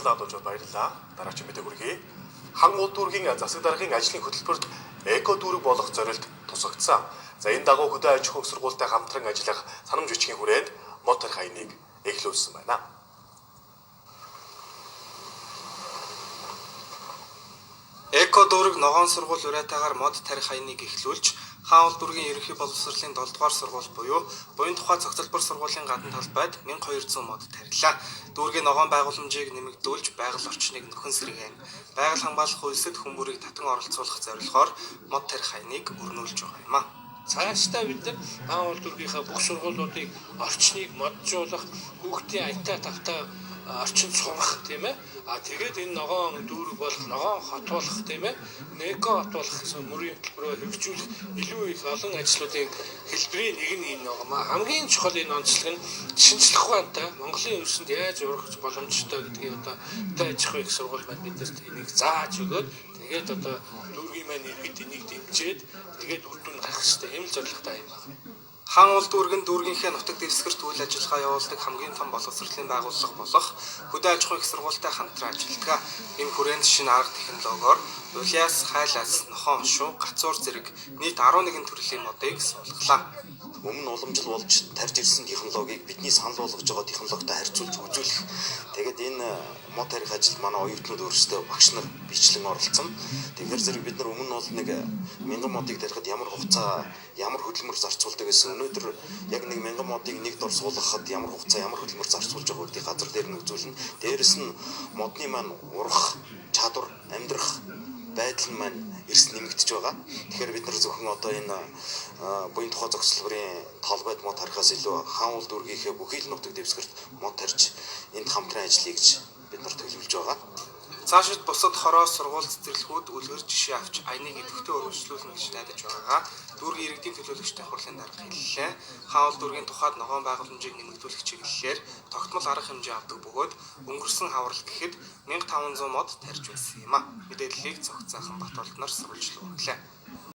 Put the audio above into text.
Анхаарлаа хандуулж баярлалаа. Дараагийн мэдээ хүргэе. Хан уул дүүргийн засаг даргын ажлын хөтөлбөрт эко дүүрэг болох зорилт тусгагдсан. За энэ дагуу хөдөө аж ахуйн сургуультай хамтран ажиллах санамж бичгийн хүрээнд мод тарих аяныг эхлүүлсэн байна. Эко дүүрэг ногоон сургууль уриатаагаар мод тарих аяныг эхлүүлж Хаан уул дүүргийн ерөнхий боловсролын 7 дугаар сургууль буюу буян тухай цогцолбор сургуулийн гадна талбайд 1200 мод тарилаа. Дүүргийн ногоон байгууламжийг нэмэгдүүлж байгаль орчныг нөхөн сэргээн байгаль хамгаалах үйлсэд хүн бүрийг татан оролцуулах зорилгоор мод тарих аяныг өрнүүлж байгаа юм а. Цаашдаа бид нар Хаан уул дүүргийнхаа бүх сургуулиудыг орчныг моджуулах, хүүхдийн аятаа тавтай орчин сурах, тийм ээ. А тэгээд энэ ногоон дүүрэг болох, ногоон хот болох, тийм ээ. Эко хот болох гэсэн мөрийн хөтөлбөрөөр хэрэгжүүлэх илүү их олон ажлуудын хэлбэрийн нэг нь энэ байгаа. Хамгийн чухал энэ онцлог нь шинжлэх ухаантай Монголын өвсөнд яаж урах боломжтой гэдгийг одоо хөдөө аж ахуйн их сургууль маань бидэрт энийг зааж өгөөд тэгээд одоо дүүргийн маань иргэд энийг дэмжиж тэгээд үр дүн гарах хэрэгтэй юм л зорилготой юм байна. Хаан уул дүүрэг нь дүүргийнхээ нутаг дэвсгэрт үйл ажиллагаа явуулдаг хамгийн том боловсролын байгууллага болох хөдөө аж ахуйн их сургуультай хамтран ажилладаг. Энэ хүрээнд шинэ арга технологиор улиас, хайлаас, нохоон шуу, гацуур зэрэг нийт 11 төрлийн модыг суулгалаа. Өмнө уламжлал болж тарж ирсэн технологиг бидний санал болгож байгаа технологитой харьцуулж үзүүлэх. Тэгээд энэ мод тарих ажилд манай оюутнууд өөрсдөө багш нар бичлэн оролцсон. Тэгэхээр зэрэг бид нар өмнө нь бол нэг 1000 модыг тарихад ямар хугацаа, ямар хөдөлмөр зарцуулдаг гэсэн, өнөөдөр яг нэг 1000 модыг нэг дор суулгахад ямар хугацаа, ямар хөдөлмөр зарцуулж байгаа гэдгийг газар дээр нь үзүүлнэ. Дээрэс нь модны маань урах чадвар, амьдрах байдал нь маань эрс нэмэгдэж байгаа. Тэгэхээр бид нар зөвхөн одоо энэ буян тухай зохицлборын талбайд мод тарихаас илүү Хаан уул дүүргийнхээ бүхий л нутаг дэвсгэрт мод тарьж энд хамтран ажиллая гэж бид нар төлөвлөж байгаа. Цаашид бусад хороо сургууль цэцэрлэгүүд үлгэр жишээ авч аяныг идэвхтэй өргөжлүүлнэ гэж найдаж байгаагаа дүүргийн иргэдийн төлөөлөгчтэй хурлын дарга хэллээ. Хаан уул дүүргийн тухайд ногоон байгууламжийг нэмэгдүүлэх чиглэлээр тогтмол арга хэмжээ авдаг бөгөөд өнгөрсөн хаврал гэхэд 1500 мод тарьж байсан юм а. Мэдээллийг Цогцаахан Батболдноор сурвалжлан хүргэлээ.